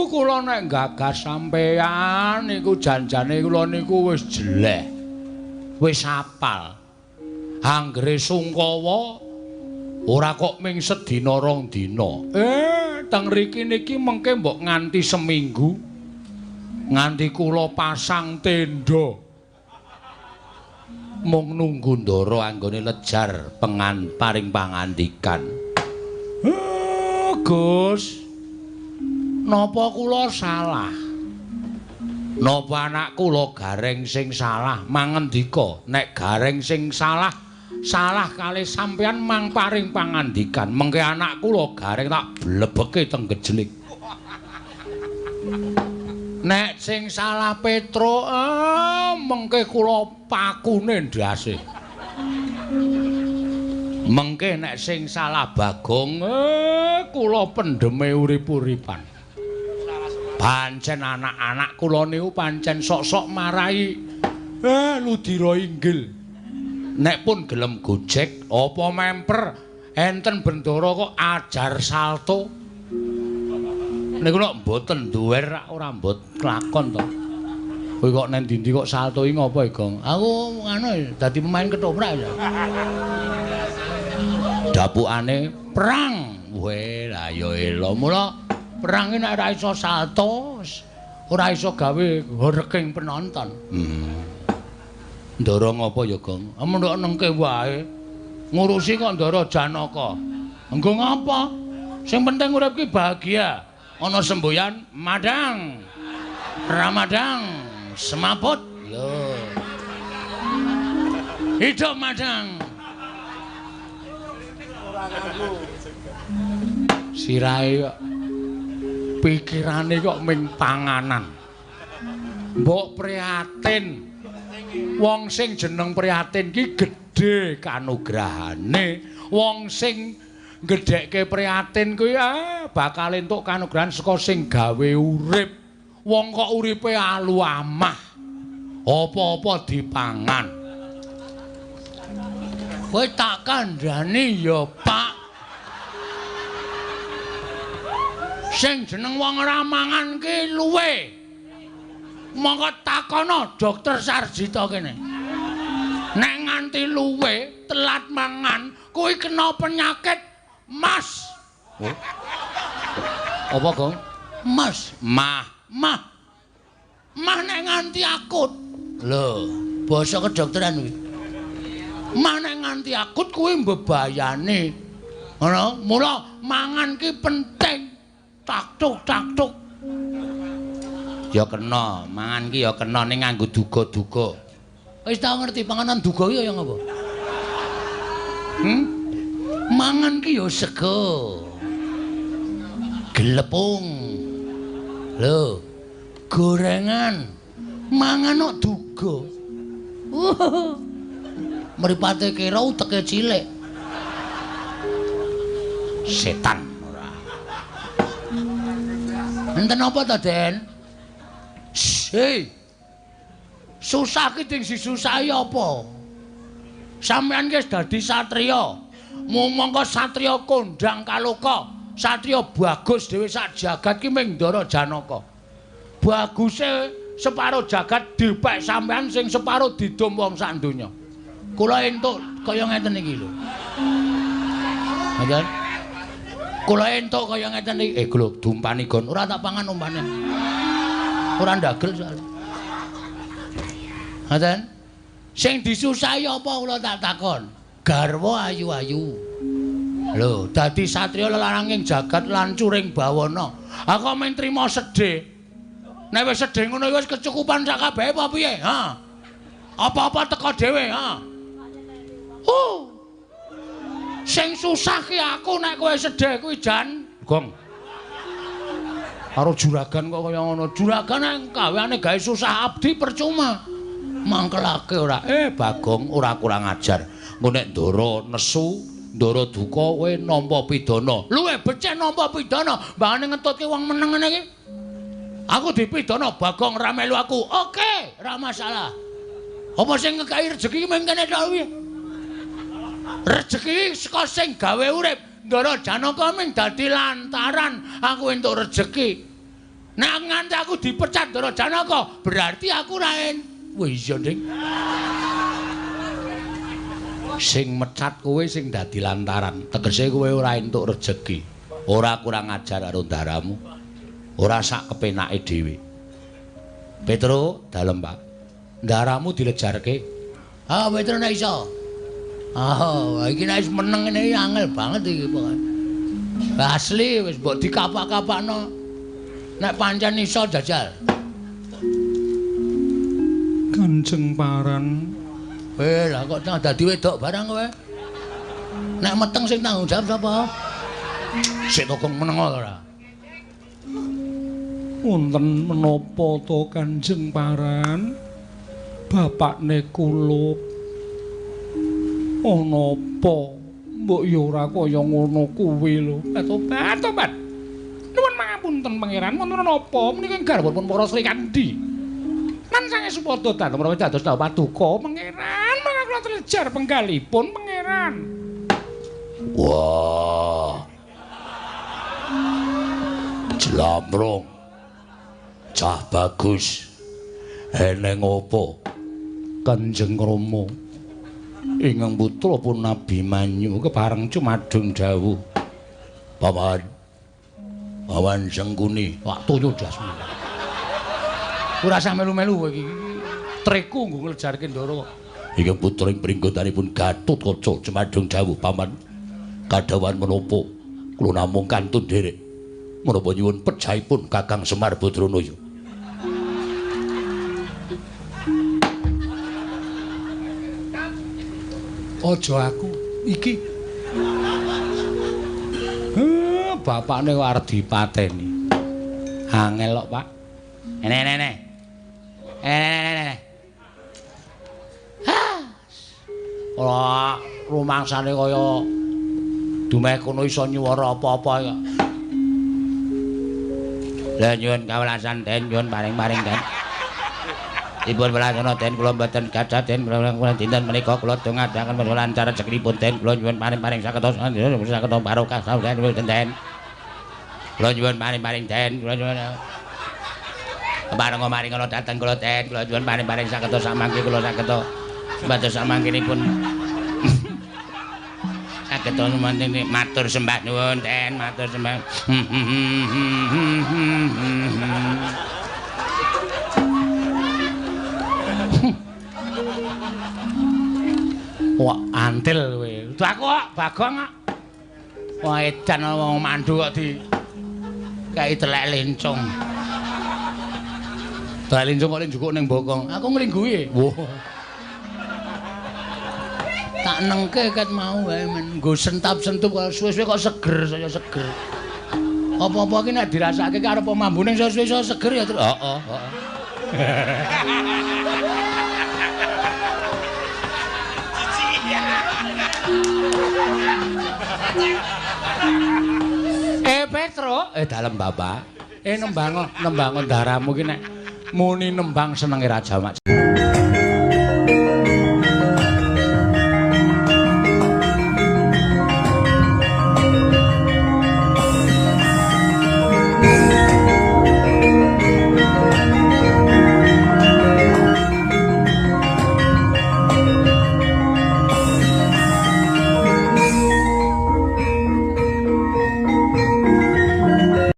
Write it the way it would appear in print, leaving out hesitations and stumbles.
Niku kula nek gagas sampean niku janjane kula niku wis jeleh. Wis apal. Anggere sungkawa ora kok ming sedina rong dina. Teng riki niki mengke mbok nganti seminggu. Nganti kula pasang tenda. Mung nunggu ndara anggone lejar pengan paring pangandikan. Gus, napa kula salah? Napa anak kula Gareng sing salah? Mangendika, nek Gareng sing salah, salah kalih sampeyan mang paring pangandikan. Mengke anak kula Gareng tak blebeke teng gejlik. Nek sing salah Petruk, mengke kula pakune ndase. Mengke nek sing salah Bagong, kula pendheme urip-uripan. Pancen anak-anak kula niku pancen sok-sok marai ludira inggil. Nek pun gelem gojek apa memper enten bendara kok ajar salto. Niku nek mboten duwer ora mbot klakon to. Kowe kok nang ndi-ndi kok salto iki ngopo, Gong? Aku ngono dadi pemain ketoprak ya. Dapukane perang. Weh, lah ya elo. Mula perang iki nek ora iso salto, ora iso gawe horking penonton. Ndara ngopo ya, Gong? Mendhok nengke wae. Ngurusi kok Ndara Janaka. Engko ngapa? Sing penting urip ki bahagia. Ana semboyan madang. Ramadang semaput. Lho. Hidup madang. Sirahe kok pikirane kok ming panganan. Mbok prihatin. Wong sing jeneng prihatin ki gedhe kanugrahane. Wong sing gedhekke prihatin kuwi bakal entuk kanugrahan saka sing gawe urip. Wong kok uripe alu amah. Apa-apa dipangan. Kowe tak kandhani ya, Pak. Sing jeneng wong ora mangan ki luwe. Monggo takono dokter Sarjito kene. Nek nganti luwe, telat mangan, kuwi kena penyakit mas. Oh. Apa, Gong? Mas, mah, mah. Mah nek nganti akut. Lho, basa kedokteran kuwi. Mah nek nganti akut kuwi mbebayani. Ngono, mula mangan ki penting. Taktuk taktuk. Ya kena, mangan ki ya kena ning nganggo duga-duga. Wis tau ngerti panganan duga ki kaya ngapa? Mangan ki ya sego. Glepung. Lho, gorengan. Mangan kok duga. Mripate kira uteke cilik. Setan ora. Enten apa to, Den? Hei. Susah ki sing disusahi apa? Sampeyan ki wis dadi satriya. Mongko satriya kondang kaloka, satriya bagus dhewe sak jagat ki ming Ndara Janaka. Baguse separo jagat dipek sampeyan sing separo didum wong sak donya. Kula entuk kaya ngeten iki lho. Ngoten. Kula entuk kaya ngeten iki. Lho dumpani gon ora tak pangan umpane. Ora ndagel soalnya. Ngoten. Sing disusahi apa kula tak takon? Garwa ayu-ayu. Lho, dadi satriya lelaranging jagat lan curing bawana. Aku men trimo sedih. Nek wis sedih ngono wis kecukupan sak kabehe apa piye? Ha. Apa-apa teko dhewe, ha. Oh. Sing susah ki aku nek kowe sedih kuwi jan. Gong. Karo juragan kok kaya ngono. Juragan nek gaweane gawe susah abdi percuma. Mangkelake ora. Bagong ora kurang ajar. Engko nek ndara nesu, ndara duka kowe nampa pidana. Luwe becik nampa pidana, mbangane ngetutke wong meneng ngene iki. Aku dipidana Bagong ra melu aku. Oke, ra masalah. Apa sing ngekeki rejeki ki mung kene tok kuwi. Rejeki saka sing gawe urip. Ndara Janaka ming dadi lantaran aku entuk rejeki. Nek nganti aku dipecat Ndara Janaka, berarti aku ora en. Wah iya, Ding. Sing mecat kowe sing dadi lantaran. Tegese kowe ora entuk rejeki. Ora kurang ajar karo ndaramu. Ora sak kepenake dhewe. Petro, dalem, Pak. Ndaramu dilejarke. Ah, Petro nek iso. Ah, iki nek wis meneng ngene iki angel banget iki pokoke. Asli wis mbok dikapak-kapakno. Nek pancen iso jajal. Kanjeng Paran. Lah kok dadi wedok barang kowe. Nek meteng sing tanggung jawab sapa? Sik to kong meneng ora. Wonten menapa to Kanjeng Paran? Bapakne kulup. Ana apa? Mbok ya ora kaya ngono kuwi lho. Tobat, tobat. Nuwun pangapunten pangeran, wonten napa menika garwanipun para Srikandhi. Lan sange supada dalem menawi dados paduka pangeran, mangga kula trejar penggalipun pangeran. Wah. Jlambrung. Cah bagus. Eneng apa? Kanjeng Rama ingkang putra pun Abimanyu kepareng cumadung dawuh. Paman. Paman Sengkuni, wak toyo dasmu. Ora usah melu-melu kowe iki. Treku nggo nglejarke Ndara. Ingkang putra ing pringgotanipun Gatotkaca cumadung dawuh paman. Kadhawan menapa kula namung kantun nderek. Menapa nyuwun pejahipun Kakang Semar Badranaya. Aja aku iki. Bapakne kok arep dipateni. Angel kok, Pak. Ene ene ene. Ene ene ene. Hah. Ora rumangsane kaya dumeh kono iso nyuwara apa-apa kok. Lah nyuwun kawelasan den, nyuwun paring-paring den. Dipun welasana den kula mboten gadah den kula dinten menika kula dongaaken lancar rezekinipun den kula nyuwun paring-paring saged saged barokah den den. Kula nyuwun paring-paring den kula nyuwun bareng maring ana dhateng kula den kula nyuwun paring-paring saged samangke kula saged mbados samangkenipun saged matur sembah nuwun den matur sembah. Wah, antil kowe. Aku kok Bagong kok. Wah, edan wong mandu kok di kae telek lencung. Telek lencung kok njukuk ning bokong. Aku nglingguhi. Wah. Tak nengke ket mau wae men nggo sentap-sentup kok suwe-suwe kok seger saya seger. Apa-apa ki nek dirasake ki arep mambune suwe-suwe iso seger ya terus. Heeh, heeh. Petro, dalem Bapak. Nembang nembang ndaramu ki nek muni nembang senenge Raja Mak.